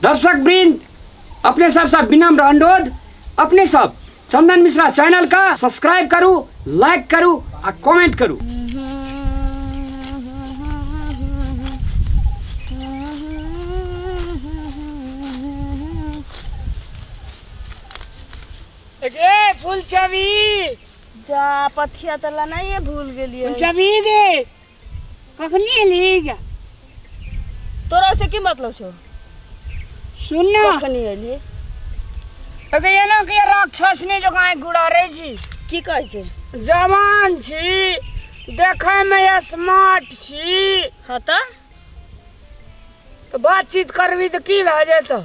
दर्शक वृंद, अपने सब सब विनम्र अनुरोध, अपने सब चंदन मिश्रा चैनल का सब्सक्राइब करू, लाइक करू आ कमेंट करू। ए फूल छवि जा पथिया तऽ लनाइए भूल गेलियै। फूल छवि गे, कखनी एली गे? तोरा से की मतलब छौ? सुन ना। कखनी एलियै? अगे एना के राक्षस ने जो गाय गुड़ा रहे छी। की कहै छै? जवान छी, देखै में स्मार्ट छी। हाँ तऽ? तऽ बातचीत करबी तऽ की भए जेतौ?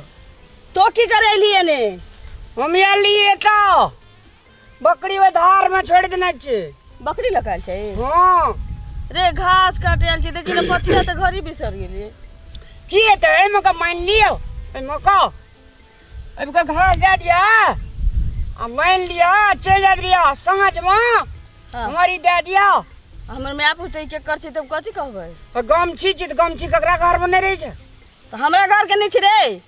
तो की करे एली एने? हम एली एतऽ बकरी ओहि धार में छोड़ि देने छी। बकरी लऽ कऽ आयल छै? हाँ। रे घास काटे आयल छी, देखी ने पथिया तऽ घरी बिसर गेलियै। की हेतै एहिमे के मानि लियौ, एहिमे के एहिमे के घास दए दिअ आ मानि लिअ चलि जाइत रहियै साँझमे। हाँ। हमारी दए दिअ। हमर माय पुतै के कर छै तब कथी कहबै? तऽ गमछी छी तऽ गमछी ककरा घरमे नहि रहै छै? तऽ हमरा घरके नहि छै रे।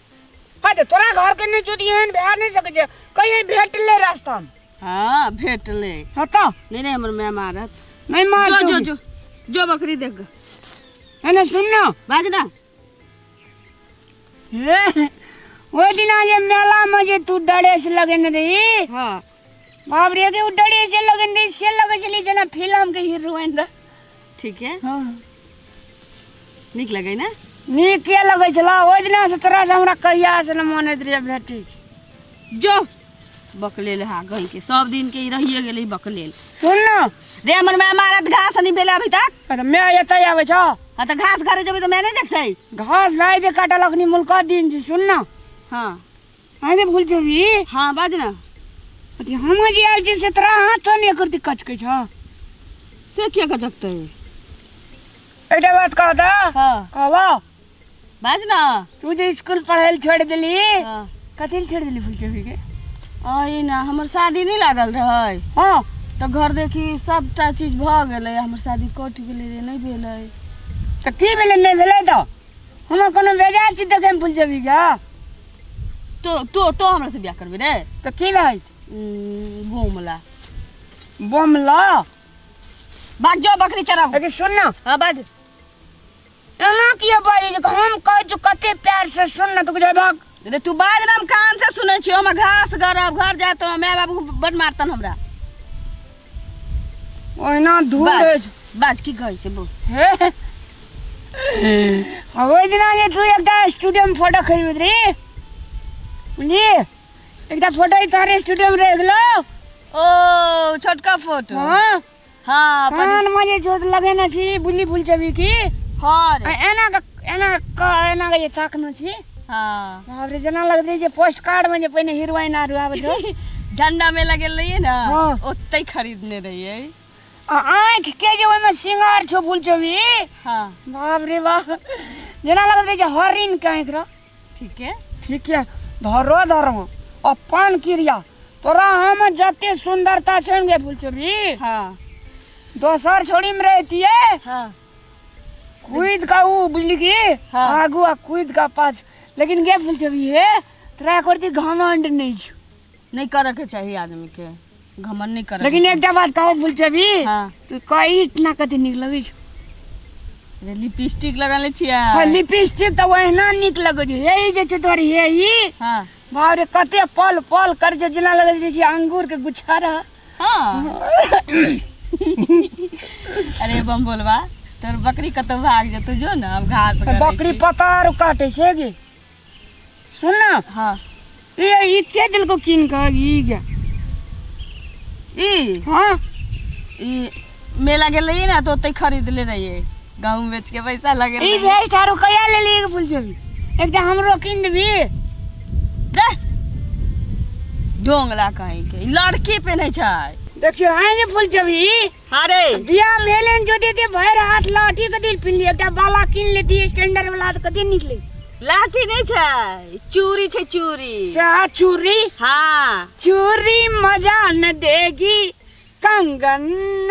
हाँ तऽ तोरा घरके नहि छौ तऽ एहन भए नहि सकै छै कहीं भेटलै रास्तामे। हाँ भेटलै। हाँ तऽ? नहीं नहीं, हमर माय मारत। नहीं मार। जो जो जो जो बकरी देख। नहीं नहीं, सुन ना। बाज ना। हे, ओहि दिना जे मेला में जे तू ड्रेस लगेने रही। हाँ। बाप रे, के उ ड्रेस जे लगेने रही से लगै छलै जेना फिल्म के हीरोइन रह। ठीक है। हाँ। नीक लगै ने? नीक किया लगै छलै? ओहि दिना से तोरा से हमरा कहिया से न मन होइत रहियै भेटी। जो बकलेल हा गई के सब दिन के ई रहिए गेलै बकलेल। सुन ना। रे हमर माय मारत, घास नहीं भेलै अभी तक। अरे मैं एतै आबै छौ। हाँ तऽ घास घरे जेबै तऽ मैं नहीं देखतै। घास भाई दे काटल अखनी मुल्का दिन छै। सुन ना। हाँ। आइ भूल जेबी। हाँ बाज ना। अथी हम जे आयल छी से तोरा हाथ नहीं एकर दिक्कत कचकै छौ। से किया कचकतै? एकटा बात कह तऽ। हाँ। कहबो? बाज ना। तू जे स्कूल पढ़ै लए छोड़ि देली। हाँ। कथी लए छोड़ि देली फुलचोभी के? अही ना हमर शादी नहीं लागल रहै। हाँ। तऽ घर देखी सबटा चीज भऽ गेलै, हमर शादी कटि गेलै रे, नहि भेलै। तऽ की भेलै नहि भेलै तऽ? हमरा कोनो बेजाय चीज देखैमे फुलचोभी के? तो तो तो हमरा से बियाह करबी रे? तऽ की भए? बोमला। बोमला? भाग जो बकरी चराब। अरे सुन ना। हाँ बाज। एना किया बाजै छै? हम कहै छी कते प्यार से, सुन ना, तू बुझाय भाग। रे तू बाज ना, हम कान से सुनै छियो। हम घास गरब घर जाए तो my बाबू बड मारतन हमरा। ओहिना धूल बाज, रहै छै। बाज की कहै छै बोल। हे आ ओहि दिना जे तू एकटा स्टूडियो में फोटो खिचबैत रही, बुझलियै? एकटा फोटो तोहरे स्टूडियो में रहि गेलो। ओ छोटका फोटो। हाँ। हाँ, कान में जे जोत लगेने छी, बुझली भूल जेबी की? हाँ रे। आ एना के, एना के, एना के जे ताकने छी। हाँ। बाप रे, जेना लगैत रहै जे पोस्ट कार्ड में जे पहिने हीरोइन आर आबैत रहै। झंडा मेला गेल रहियै ने, हाँ। ओतै खरीदने रहियै। आ आँखि के जे ओहिमे सिंगार छौ भूल जेबी। हाँ। बाप रे बाप, जेना लगैत रहै जे हरिण के आँखि रह। ठीक है। ठीक है, धरो धरो अपन क्रिया तोरा हम जते सुंदरता छै गे फुलचोरी। हाँ। दोसर छोड़ी में रहतिए। हाँ। कूद का ऊ बुझली की? हाँ। आगू आ कूद का पाछ, लेकिन गे फुलचोरी हे तोरा करती घमंड नहीं छौ। नहीं करे के चाहिए आदमी के घमंड नहीं करे। लेकिन एकटा बात कहू फुलचोरी? हाँ। तू कही इतना कते नीक लगै छौ। रे लिपस्टिक लगले छियै। हाँ, लिपस्टिक तऽ ओहिना नीक लगै छै। हे ई जे छै तोहर हे ई। हाँ। बाप रे, कते पल पल कर छै, जेना लगै छै अंगूर के गुच्छा रह। हाँ। अरे बम बोलबा, तोर बकरी कतौ भाग जेतौ, जो ना हम घास गरै बकरी छी। पता आर काटे छै गे। सुन ना। हाँ। ये ई के दिल को कीन के ई गे? ई? हाँ। ई मेला गेल रहियै ना तो ओतै खरीद ले रहियै, गहूम बेच के पैसा लगे ई रहियै। भेज आरो कहिया लेली के भूल जेबी? एकटा हमरो कीन देबी। दे। डोंगला कहीं के ई लड़की पेन्है छै। देखियो आइ जे फूल जेबी। हाँ रे। बियाह भेलै ने जो देते भरि हाथ लाठी के दिल पिन लियै, एकटा बाला कीन लेती स्टैंडर्ड वाला तऽ कते नीक लगै। लाठी नहीं छै, चूड़ी छै, चूड़ी। सएह चूड़ी? हाँ। चूड़ी मजा न देगी, कंगन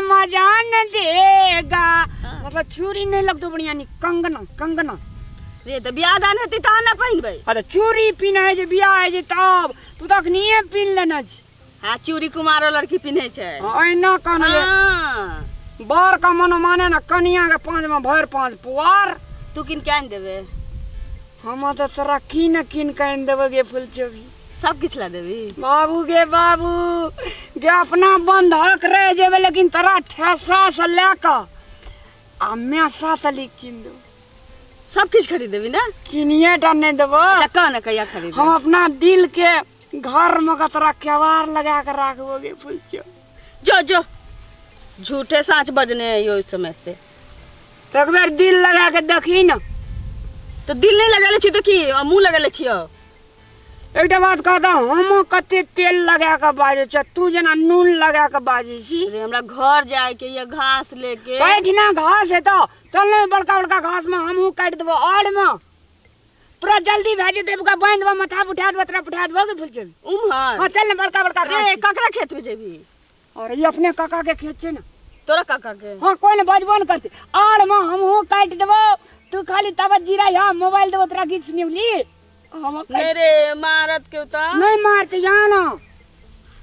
मजा न देगा। हाँ। मतलब चूड़ी नहीं लगतो बढ़िया, नहीं कंगना, कंगना। रे तऽ बियाह दान हेतै तहन ने पहिनबै। अरे चूड़ी पिन्है छै बियाह होइ छै तब, तू तऽ अखनिये पिन्ह लेने छी। हाँ, चूड़ी कुमारो लड़की पिन्है छै। हाँ, एहिना कहने जे हाँ। बर के मन माने ने कनिया के पाँच में भरि पाँच पुआर। तू किन के आनि देबे? हम तऽ तोरा कीन कीन के आनि देबो गे फुलचोभी। सब किछु ला देबी? बाबू गे बाबू गे, अपना बंधक रह जेबे लेकिन तोरा ठेसा से लए कऽ आ मेसा तली कीन देबो। सब किछु खरीद देबी ने? किनिए टा नहि देबो। अच्छा कह ने कहिया खरीद? हम अपना दिल के घर में का तोरा केवाड़ लगा के राखबो गे फुलचो। जो जो झूठे साँच बजने है इस समय से। तो एक बेर दिल लगा के देखी ना। तो दिल नहीं लगेले छी तो की मुंह लगेले छियो? एकटा बात कहता, हम कते तेल लगा के बाजै छ, तू जेना नून लगा के बाजै छी। रे हमरा घर जाए के ये घास लेके। पैठना घास है तो चल ने बड़का बड़का घास में हमहू काटि देबो आड़ में। तोरा जल्दी भए जेतै, ओकरा बान्हि देबो, माथा पर उठा देबो, तोरा उठा देबो के फुलचोभी। उम्हर? हाँ चल ने बड़का बड़का रे, घास छै। ककरा खेत में जेबही? और ई अपने काका के खेत छै ने। तोरा काका के? हाँ, कोई ने बजबो ने करते। आड़ में हमहू काटि देबो, तू खाली तब जीरा यहाँ मोबाइल देबो, तोरा गीत सुनेबली। हम काटि- नहीं रे, मारत के उता। नहीं मारते यहाँ ना।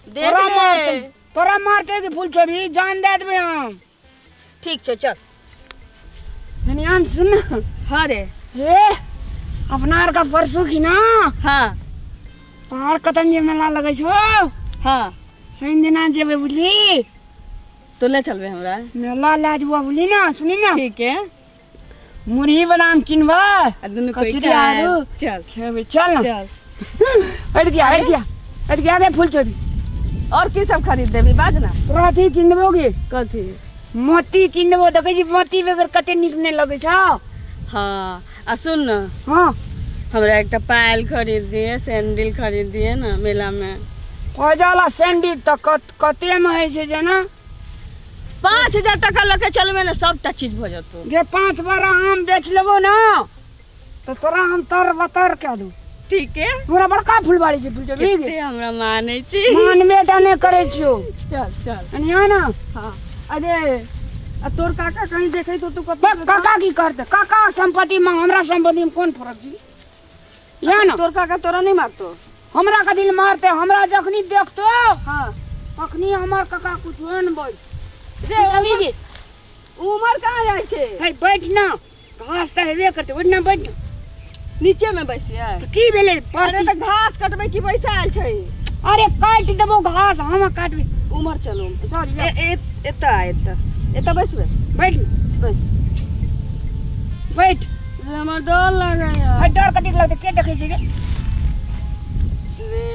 देख तोरा ले। मारते, तोरा मारते कि फुलचोभी जान दे देबे हम। ठीक छै चल। हनियान सुन ना। हाँ रे। हे अपना आर का परसू की ना। हाँ। पहाड़ कतन जे मेला लगै छौ। हाँ। शनि दिना जेबै बुझली। तो ले चलबे हमरा? मेला ले जेबो बुझली ना, सुनी ना। ठीक है। मुरही बादाम किनबै। आ दुनू कोई कचरी खाएब। आलू। चल। खेबै चल ना। चल। हट गया, हट गया, हट गया गे फूल चोरी। और की सब खरीद देबी बाज ना? तोरा अथी किन देबोगे? कथी? मोती किन देबो, देखै छी मोती बगैर कते नीक नहि लगै छौ। हाँ आ सुन ना। हाँ। हमरा एकटा पायल खरीद दिए, सैंडल खरीद दिए ना मेला में। पैजाला सैंडल तऽ कते में होइ छै जेना? 5000 टका लके चलबे ना सबटा चीज भऽ जेतौ। गे 5 बार आम बेच लेबो ना तो तोरा हम तर बतर कए दू। ठीक है। हमरा बड़का फुलबाड़ी छै फुलचोभी गे। कते हमरा मानै छी। मानबे टा नहि करै छियौ। चल चल। अनिया ना। हाँ। अरे आ तोर काका कहीं देखै तो तू कतौ बे, काका की करतै? काका संपत्ति में हमरा संपत्ति में कोन फरक छै? या ना। तोर काका तोरा नहीं मारतो? हमरा कथी लए मारतै? हमरा जखनी देखतो हाँ। तखनी हमर काका कुछो ने बोल। रे, अभी गे। उमर कहाँ जाइ छै? हे बैठ ना, घास तऽ हेबे करतै, ओहि ना बैठ ना। नीचे में बैसियै। तऽ की भेलै? अरे तऽ घास कटबै की बैसा आयल छै? अरे काटि देबो घास, हम काटबै। उमर चलू। चल, जा। ए, ए, एतऽ आ, एतऽ। एतऽ बैसबै। बैठ ना। बैस। बैठ। रे, हमरा डर लागैया। है डर कथी लगतै? के देखै छै गे? रे,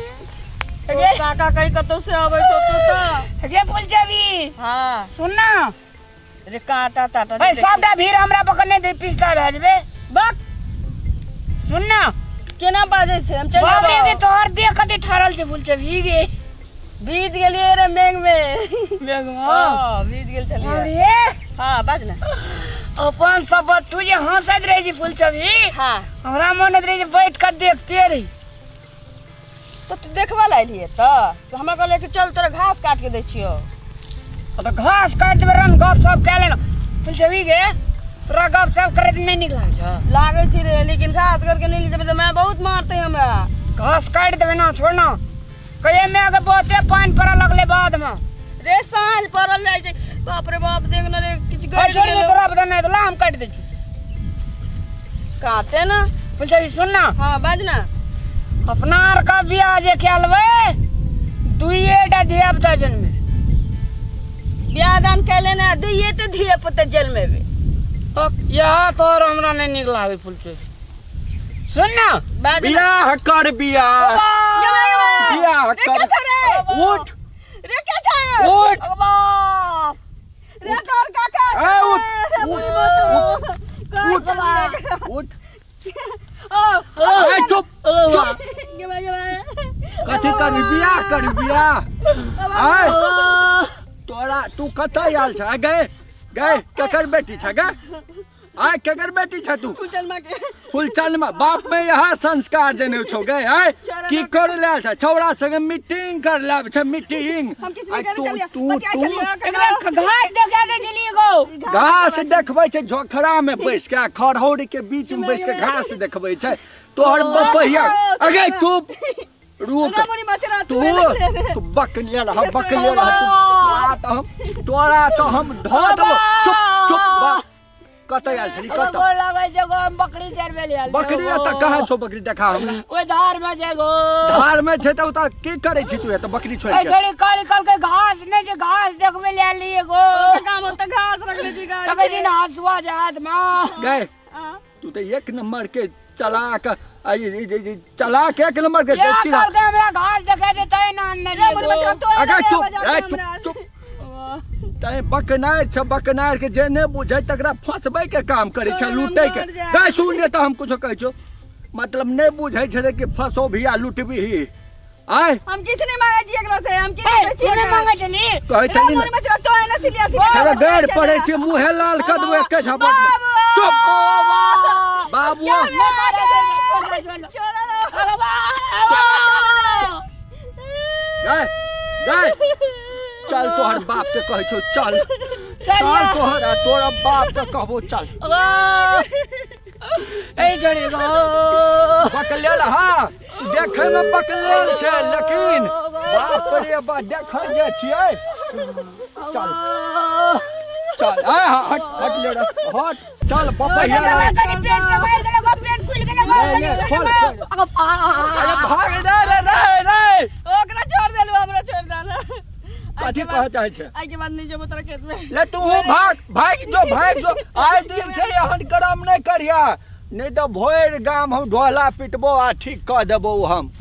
तोर काका कहीं कतौ से अबै तो तऽ। गे फुलचबी। हाँ। सुन ना। रे कांटा ताटा ए सबटा भीड़ हमरा पकड़ने दे, पिस्ता भए जेबे। बक। सुन ना। केना बाजै छै? हम चलि बाप रे, जेबौ। गे तोहर देह कते ठहरल छै फुलचबी गे। बीत गेलियै रे मेघ में। मेघ में? हाँ, बीत गेल छलियै। अरे। हाँ, बाज ना। अपन सब तू जे हंसैत रहै छी फुलचबी। हाँ। हमरा मन होइत रहै छै बैठ कऽ देखते रही। तऽ तू देखबा लए एलियै तऽ? तऽ हमरा कहलियै कि चल तोरा घास काट के दै छियौ। तऽ घास काटि देबै रन गप सप कए लेना। फुलचबी गे, तोरा गप सप करैत नहि नीक लागै छौ? लागै छै रे, लेकिन घास करके नहि जेबै तऽ माय बहुत मारतै हमरा। घास काटि देबै ना, छोड़ ना। कहियै माय के बहुते पानि पड़ऽ लगलै बाधमे। रे साँझ पड़ल जाइ छै, बाप रे बाप, देख न रे किछु गड़ि छोड़ दे, गेलौ। तोरा पता नहि देला, हम काटि दै छी। काटे ना। फुलचबी सुन ना। हाँ बाज ना। अपना आर का बियाह जे कए लेबै, दुइएटा धिया पुता जन्मे। बियाह दान कैले ना, दुइएटा धिया पुता जन्मेबे। इएह तोहर हमरा नहि नीक लागै फुलचोरी। सुन ना। बाज ना। बियाह कर, बियाह। बियाह रे कर। क्या था रे? उठ। रे क्या था? उठ। बाप। रे तोर काका। ए, उठ, रे, उठ, बुढ़ी मत। उठ, उठ। उठ। ओ, ए, चुप, चुप। गे बा, गे बा। कथी कर बियाह कर बियाह? आय तोरा तू कतऽ आयल छ? गए गए, केकर बेटी छ गे? आय केकर बेटी छ तू? फुलचनमा के। फुलचनमा बाप में यहाँ संस्कार देने छौ गे। आय चोरा की ना- कर ले छ छौड़ा संगे मीटिंग कर ले छ मीटिंग। हम किसी आय, करे तू चलिए तू बतिया तू चलिए एकरा घास देखा के चलिए गो। घास देखबै छै झोखरा में बैस के आ खरहौर के बीच में बैस के घास देखबै छै तोहर बपहिया। अगे चुप रुक। तू तू बकले रह, बकले रह तू। तोरा तऽ हम, तोरा तऽ हम धऽ देबो। चुप चुप बा। कतऽ आयल छली? कतऽ गोर लगै छै गो, हम बकरी चरबै ले आयल बकरी छियौ एतऽ गो। कहाँ छौ बकरी? देखा हमरा। ओहि धार में छै गो। धार में छै तऽ ओतऽ की करै छी तू एतऽ बकरी छोड़ि ए के? छोड़ी काली कल के घास नहि छै, घास देखबै ले आयल रहियै गो। काम ओतऽ घास रखने छी गाड़ी तकै छी ने हँसुआ छै हाथ में। गै तू तऽ एक नंबर के चलाक आ चलाक एक नंबर के या सीधा। कल के हमरा घास देखै छै तै ना आनने रे रहियै मोर गो। बच्चा तो अगे चुप ए चुप चुप। तैं बकनार छ, बकनार के जे नहि बुझै तकरा फंसबै के काम करै छै, छोड़ो ना, लूटै के। मर जाए। गै सुन ले तऽ हम कुछो कहै छियौ, मतलब नहि बुझै छै कि फंसो भी आ लुटबी ही। आय हम किछ नहीं मांगे छी एकरा से, हम किछ ए, नहीं तू नहि मांगै छली? कहै रे छली मोर ने। बच्चा तो है ना सिलिया सिलिया अरे गैर पड़ै छै मुँहे लाल कऽ देबो एके झपट में। चुप बाबू। गै गै चल तोहर बाप के कहै छौ, चल चल तोहर आ तोरा बाप के कहबो चल। ए छोड़ी गो। बकलेल हाँ देखै में बकलेल छै लेकिन बाप रे बा देखै जे छियै। चल चल आ हट हट ले रे, हट चल बपहिया रे। कनी पेट से बाहर गेलो गो, पेट खुलि गेलो गो। नहीं, नहीं, खोल, खोल। अरे भाग रे रे रे रे। ओकरा छोड़ देलु, हमरा छोड़ देलु। कथी कहऽ चाहै छै? आइ के बाद नहीं जेबो तोरा खेत में। ले तू भाग भाग जो, भाग जो। आइ दिन से एहन करम नहि करिया, नहि तऽ भरि गाम हम ढोला पिटबो आ ठीक कऽ देबो हम।